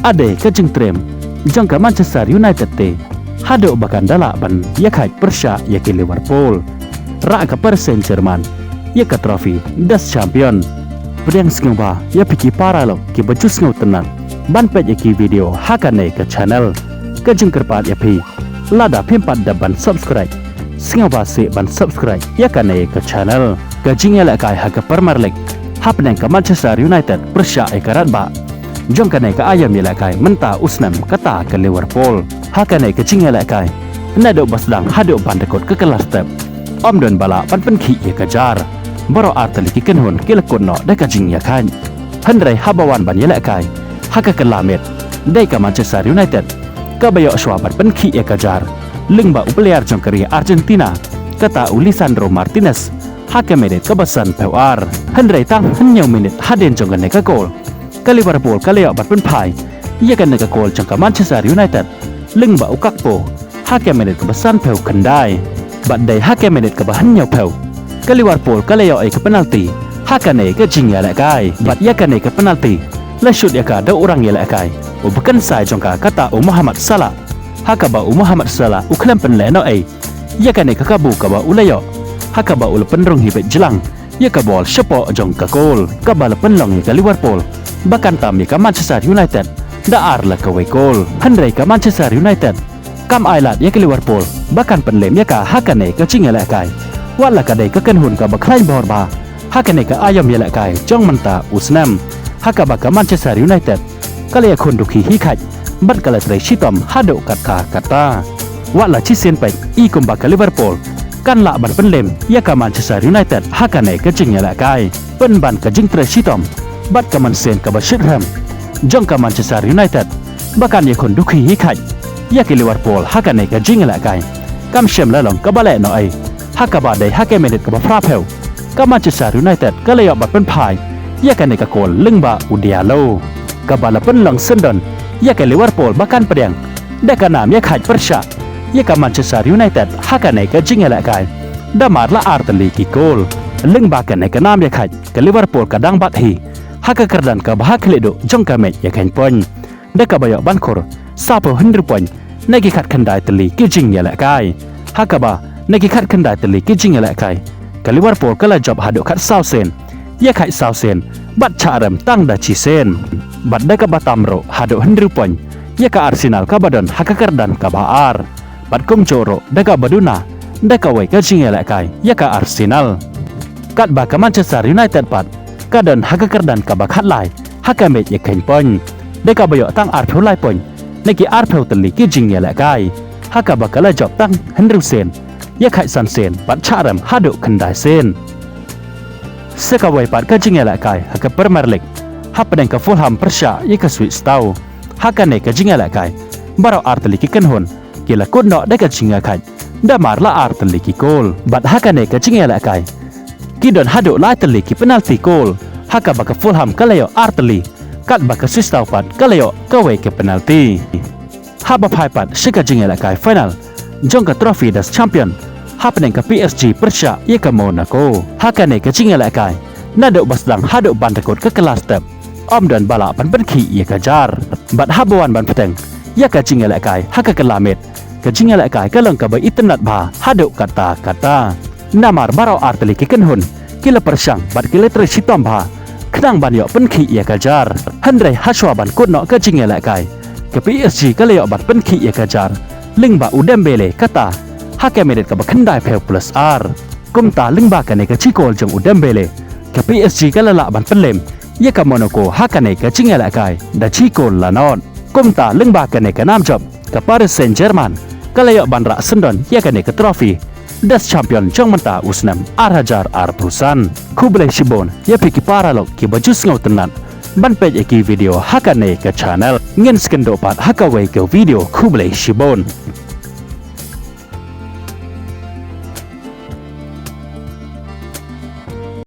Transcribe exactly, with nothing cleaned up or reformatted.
Adei ka jingtriem jong ka Manchester United te haduh ba kan da lah ban ïakhaid pyrshah ïa ki Liverpool. Rah ka Paris Saint-Germain ïa ka trophy Das Champion. Pdiang sngewbha ïa phi ki paralok kiba ju sngewtynnat ban peit ïa ki video ha kane ka channel. Ka jingkyrpad ïa phi, lada phim pat dep ban subscribe, sngewbha seh ban subscribe ïa kane ka channel. Ka jingïalehkai ha ka Premier League hapdeng ka Manchester United pyrshah ïa ka rangbah jong kane ka aïom ïalehkai mynta u snem kata ka Liverpool. Ha kane ka jingïalehkai naduh ba sdang haduh ban da kut ka kylla step, ym don ba lah ban pynkhih ïa ka jar. Baroh ar tylli ki kynhun ki la kut noh da ka jingïakhaid. Hynrei haba wan ban ïalehkai ha ka kylla miet, dei ka Manchester United kaba ïoh shuwa ban pynkhih ïa ka jar lyngba u player jong ka ri Argentina, kata u Lisandro Martinez, ha ka minit kaba sanphew ar. Hynrei tang hynñiew minit hadien jong kane ka kol, ka Liverpool ka la ïoh ban pynphai ïa kane ka kol jong ka Manchester United lyngba u Gakpo ha ka minit kaba sanphew khyndai. Bad dei ha ka minit kaba hynñiewphew, ka Liverpool ka la ïoh ïa ka penalty ha kane ka jingïalehkai. Bad ïa kane ka penalty la shoot ïa ka da u rangïalehkai uba kynsai jong ka, kata u Mohamed Salah. Ha kaba u Mohamed Salah u khlem pynlehnohei ïa kane ka kabu kaba u la ïoh, ha kaba u la pynrung hi beit jlang ïa ka bol shapoh jong ka kol, kaba la pynlong ïa ka Liverpool ba kan tam ïa ka Manchester United da ar la kawei kol. Hynrei ka Manchester United kam ailad ïa ka Liverpool ba kan pynlem ïa ka ha kane ka jingïalehkai, wat la ka dei ka kynhun kaba khlaiñ bor bha ha kane ka aïom ïalehkai jong mynta u snem, ha kaba ka Manchester United ka la ïakhun dukhi hi khaid bad ka la trei shitom haduh katta katta. Wat la shisien peit i kumba ka Liverpool kan lah ban pynlem ïa ka Manchester United ha kane ka jingïalehkai. Pynban ka jingtrei shitom bad ka mynsiem kaba shitrhem jong ka Manchester United ba kan ïakhun dukhi hi khaid ïa ki Liverpool ha kane ka jingïalehkai kam shym la long kaba lehnohei. Ha kaba dei ha ka minit kaba phraphew, ka Manchester United ka la ïoh ban pynphai ïa kane ka kol lyngba u Diallo, kaba la pynlong syndon ïa ka Liverpool ba kan pdiang da ka nam ïakhaid pyrshah ïa ka Manchester United ha kane ka jingïalehkai. Damar la ar tylli ki kol, lyngba kane ka nam ïakhaid ka Liverpool ka dang bat hi ha ka kyrdan kaba ha khlieh duh jong ka mej ïakhein point. Da kaba ïoh ban khur sawphew hynriew point na ki khatkhyndai tylli ki jingïalehkai. Ha kaba na ki khatkhyndai tylli ki jingïalehkai, ka Liverpool ka la jop haduh khatsaw sien, ïakhaid saw sien bad shah rem tang da shisien. Bad da kaba tam ruh haduh hynriew point ïa ka Arsenal kaba don ha ka kyrdan kaba ar. Bad kumjuh ruh da kaba duna da kawei ka jingïalehkai ïa ka Arsenal. Katba ka Manchester United pat ka don ha ka kyrdan kaba khatlai ha ka mej ïakhein point, da kaba ïoh tang arphew lai point na ki arphew tylli ki jingïalehkai, ha kaba ka la jop tang hynriew sien, ïakhaid san sien bad shah rem haduh khyndai sien. Sa kawei pat ka jingïalehkai ha ka Premier League hapdeng ka Fulham pyrshah ïa ka Ipswich Town. Ha kane ka jingïalehkai baroh ar tylli ki kynhun ki la kut noh da ka jingïakhaid damar la ar tylli ki kol. Bad ha kane ka jingïalehkai ki don haduh lai tylli ki penalty kol, ha kaba ka Fulham ka la ïoh ar tylli, katba ka Ipswich Town pat ka la ïoh kawei ka penalty. Haba phai pat sha ka jingïalehkai final jong ka trophy Das Champion hapdeng ka P S G pyrshah ïa ka Monaco. Ha kane ka jingïalehkai naduh ba sdang haduh ban da kut ka kylla step, ym don ba lah ban pynkhih ïa ka jar. Bad haba wan ban bteng ïa ka jingïalehkai ha ka kylla miet, ka jingïalehkai ka long kaba itynnad bha haduh katta katta. Namar baroh ar tylli ki kynhun ki la pyrshang bad ki la trei shitom bha khnang ban ïoh pynkhih ïa ka jar. Hynrei hashwa ban kut noh ka jingïalehkai, ka P S G ka la ïoh ban pynkhih ïa ka jar lyngba u Dembele, kata ha ka minit kaba khyndaiphew plus ar. Kumta lyngba kane ka shi kol jong u Dembele, ka P S G ka la lah ban pynlem ïa ka Monaco ha kane ka jingïalehkai da shi kol la not. Kumta lyngba kane ka nam jop, ka Paris Saint-Germain ka la ïoh ban rah syndon ïa kane ka trophy Das Champion jong mynta u snem ar hajar arphew san. Khublei shibun ïa phi ki paralok kiba ju sngewtynnat ban peit ïa ki video ha kane ka channel. Ngin sa ïakynduh pat ha kawei ka video. Khublei shibun.